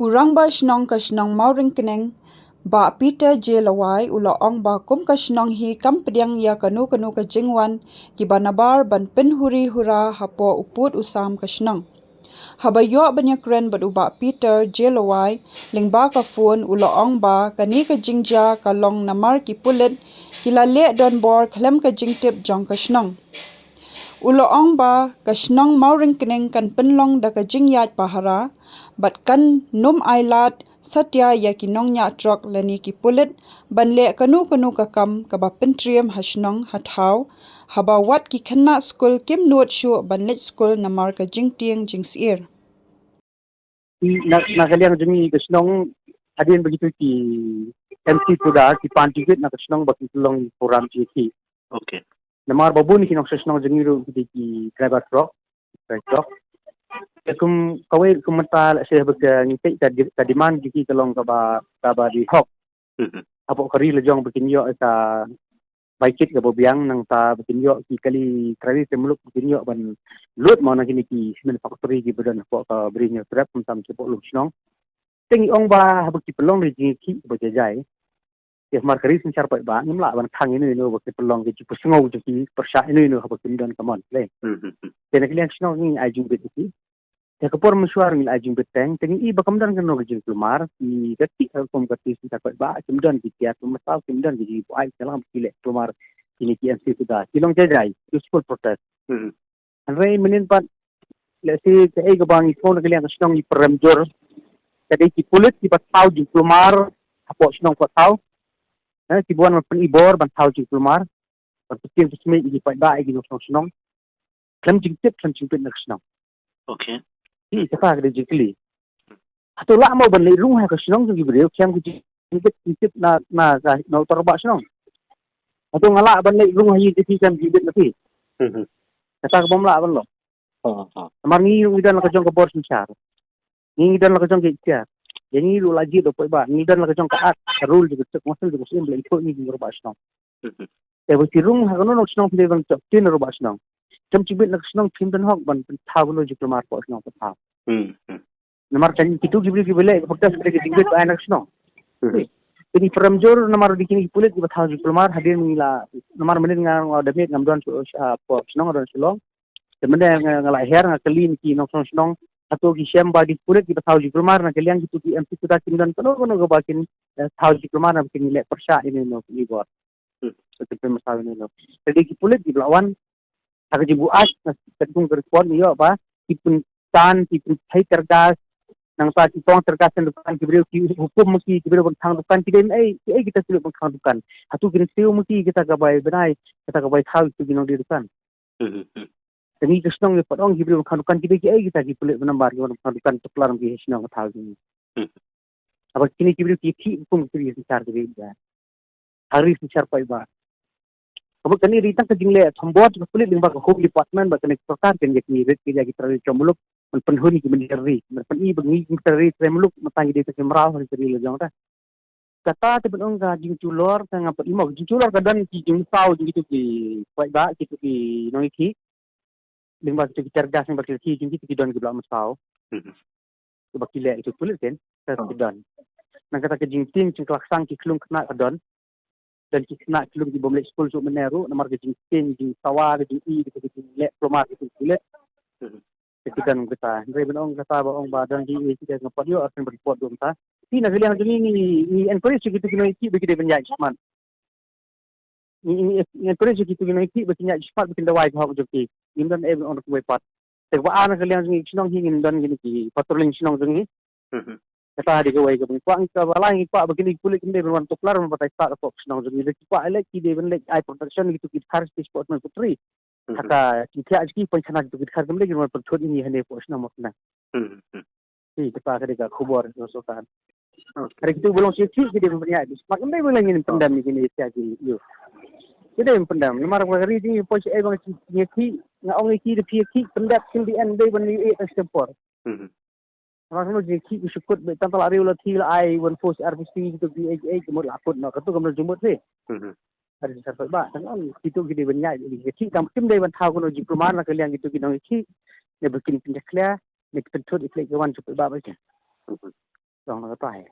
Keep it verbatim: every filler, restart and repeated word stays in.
U Rangbah Shnong ka shnong Mawryngkneng, Bah Peter J Lawai, u la ong ba kum ka shnong hi kam pdiang ïa kano kano ka jingwan kiba nabar ban pynhuri hura hapoh u pud u sam ka shnong. Haba ïoh ban ïakren bad u Bah Peter J Lawai lyngba ka phone, u la ong ba kane ka jingjia ka long namar ki pulit ki la leh donbor khlem ka jingtip jong ka shnong. U la ong ba ka shnong Mawryngkneng kan pynlong da ka jingïaid pahara bad kan nym ailad satia ïa ki nongñiah trok lane ki pulit ban leh kano kano ka kam kaba pyntriem ha shnong ha thaw, haba wat ki khynnah skul kim nud shuh ban leit skul namar ka jingtieng jingsyier. Na, na ka liang jong ngi ka shnong, hadien ba kitu ki M C Kuda ki pan jingkit na ka shnong ba ki long program jingkit. Okay. Namar ba bun ki nongshong shnong jong ngi ruh ki dei ki driver truck, driver truck. Te kum kawei kum mynta la se ba ka ngi peit ka di-, ka demand jong ki ka long kaba, kaba dei hok. Mhm. Hapoh ka ri la jong ba kin ïoh ka bai kit kaba biang, nangta ba kin ïoh ki kali trei trei muluk, ba kin ïoh ban lut mo na kine ki cement factory kiba don hapoh ka Bri Hynñiewtrep, kumta hapoh Lumshnong. Te ngi ong ba haba ki pynlong da jingïakhih ba jai jai, te mar ka ri synshar paidbah ngim lah ban khang ino ino ba ki pynlong ka jingpynsngew jong ki pyrshah ino ino haba kim don ka mon, le. Mhm. Te na ka liang shnong ngi ai jingbit ïa ki. Te ka por mynshuwa ngi la ai jingbit teng, te ngi i ba kam don kano ka jingkulmar, ki da ki, eh, kum ka ti synshar paidbah, kim don ki kiad, kum mynta kim don ki jingbuaid, ka long ki leh kulmar kine ki M C Kuda. Ki long jai jai, peaceful protest. Mhm. Hynrei mynnin pat, lehse kaei kaba ngi sngewna ka liang ka shnong ngi pyrem jur. Ka dei ki pulit kiba thaw jingkulmar hapoh shnong hapoh thaw. Eh, kiba wan ban pyni bor ban thaw jingkulmar, ban pyntieng pynsmit ïa ki paidbah, ïa ki nongshong shnong. Khlem jingtip, khlem jingbit na ka shnong. Okay. Hi, kata ka dei jingkylli. Hato lah mo ban leit rung ha ka shnong jong ki briew, khlem ka jingbit, jingtip na, na ka, na uta u rangbah shnong? Hato nga lah ban leit rung ha ïing jong ki khlem jingbit na phi? Mhm. Kata ka bym lah ban long. Oh, oh. Namar ngi ruh ngi don la ka jong ka bor synshar. Ngi, ngi don la ka jong ka iktiar. Ïa ngi ruh la jied da u paidbah. Ngi don la ka jong ka act, ka rule jong ka state council, jong ka state, ba la ithuh ïa ngi ki rangbah shnong. Mhm. Te ba phi rung ha kano kano ka shnong phi dei ban ïoh ktien na u rangbah shnong. Khlem jingbit na ka shnong phim don hok ban pynthaw kano jingkulmar hapoh shnong hapoh thaw. Hmm, hmm. Namar kan kitu ki briew kiba leh ka protest ka dei ka jingbit ba ai na ka shnong. Hmm. Te ngi pyrem jur namar dei kine ki pulit kiba thaw jingkulmar, hadien ngi la, namar mynnin nga, nga da miet ngam don sha, ah, hapoh shnong, nga don Shillong. Te mynta nga, nga la hiar, nga kylli na ki nongshong shnong, hato ki shem ba ki pulit kiba thaw jingkulmar, na ka liang kitu ki M C Kuda kim don kano kano kaba kin, eh, thaw jingkulmar, na ba kin leh pyrshah ïa ino ino ki bor. Hmm. Ba kin pynmynsaw ïa ino ino. Te dei ki pulit kiba la wan ha ka jingbuaid, na ka jingbuaid ka respond ïoh ba ki pyntan, ki pynthei tear gas, nangta ki tong tear gas na dukan, ki briew ki hukum ma ki, ki briew ban khang dukan, ki dei ei, ei kita ki briew ban khang dukan. Hato kin siew ma ki kita ka bai bnai, kita ka bai thaw, kita ki nongdie dukan. Mhm, mhm. Te ngi ka shnong ngi pat ong ki briew ban khang dukan ki dei kiei kita ki pulit ba nambar ki ban khang dukan tuklar ki shnong ka thaw ki. Mhm. Haba kine ki briew ki ïakhih kum ki briew synshar ki dei ba ha ri synshar paidbah. Kaba kane dei tang ka jingleh thombor ka pulit lyngba ka Home Department bad kane ka sorkar kan ïa ki rit ki ïa ki trei trei muluk ban pynhun ki mynder ri, ban pyni ba ngi ki trei trei muluk mynta ngi dei tang ki mraw ha ri la jong ta. Kata te ban ong ka jingtulor, ka nga pat i mo, ka jingtulor ka don ki jingsaw jong kitu ki paidbah, kitu ki nongïakhih. Lyngba kitu ki tear gas, lyngba kitu ki, jong kitu ki don kiba la mynsaw. Mhm. Kiba ki leh kitu pulit ken, ka, oh, ki don. Nang kata ka jingtieng jingklaksang ki khlung khynnah ka don. Don ki khynnah ki khlung ki bym leit skul shuh mynne ruh, namar ka jingtieng jingsawa, ka jingi, kitu ki jingleh kulmar kitu ki leh. Mhm. Te ki don kata, hynrei ban ong kata ba ong ba don ki, ki don, nga pat ïoh ar kin report dum ta. Te na ka liang jong ngi, ngi, ngi encourage kitu ki nongïakhih ba ki dei ban ïaid shikhmat. Ngi, ngi, ngi encourage kitu ki nongïakhih ba kin ïaid shikhmat, ba kin dawa ïa ka hok jong ki. Ngim don ei ban ong da kawei pat. Te kaba ar na ka liang jong ngi ki shnong hi, ngin don kine ki patrolling shnong jong ngi. Mhm. Kata dei kawei kaba ngi kwah, ngi kaba lai ngi kwah ba kine ki pulit kin dei ban wan tuklar ban batai stad hapoh shnong jong ngi. Lada ki kwah leh ki dei ban leh ai protection kitu ki dkhar ki sport man putri. Mhm. Kata ki thiah ki pynkhana kitu ki dkhar, kam dei ki ban pynthut ïa ngi hangne hapoh shnong ma kane. Mhm. Hi, kata ka dei ka khubor ka sorkar. Okay. Hynrei kitu ba long sha ïakhih ki dei ban ïaid shikhmat, kam dei ban leh ngin pyndem ïa kine ïa ki ïa. Ki dei ban pyndem namar ba ka ri jong ngi poi sha ei ba ngi ïakhih, nga ong ïa ki da phi ïakhih pyndem kin dei, em dei ban ïa ïa tang sha por. Mhm. Namar kano jingïakhih ki shu kut ba tang ta la riew la thie la ai wan force R P C kitu ki ei ei ki mut la kut noh, katu kam don jingmut hi. Mhm. Ar synshar paidbah, tang ong kitu ki dei ban ïaid ïa ki ïakhih, tang kim dei ban thaw kano jingkulmar na ka liang kitu ki nongïakhih. Ne ba kin pynjakhlia, ne ki pynthut ïa ki leh ki wan sha paidbah ba kin. Mhm. Tang na ka tai.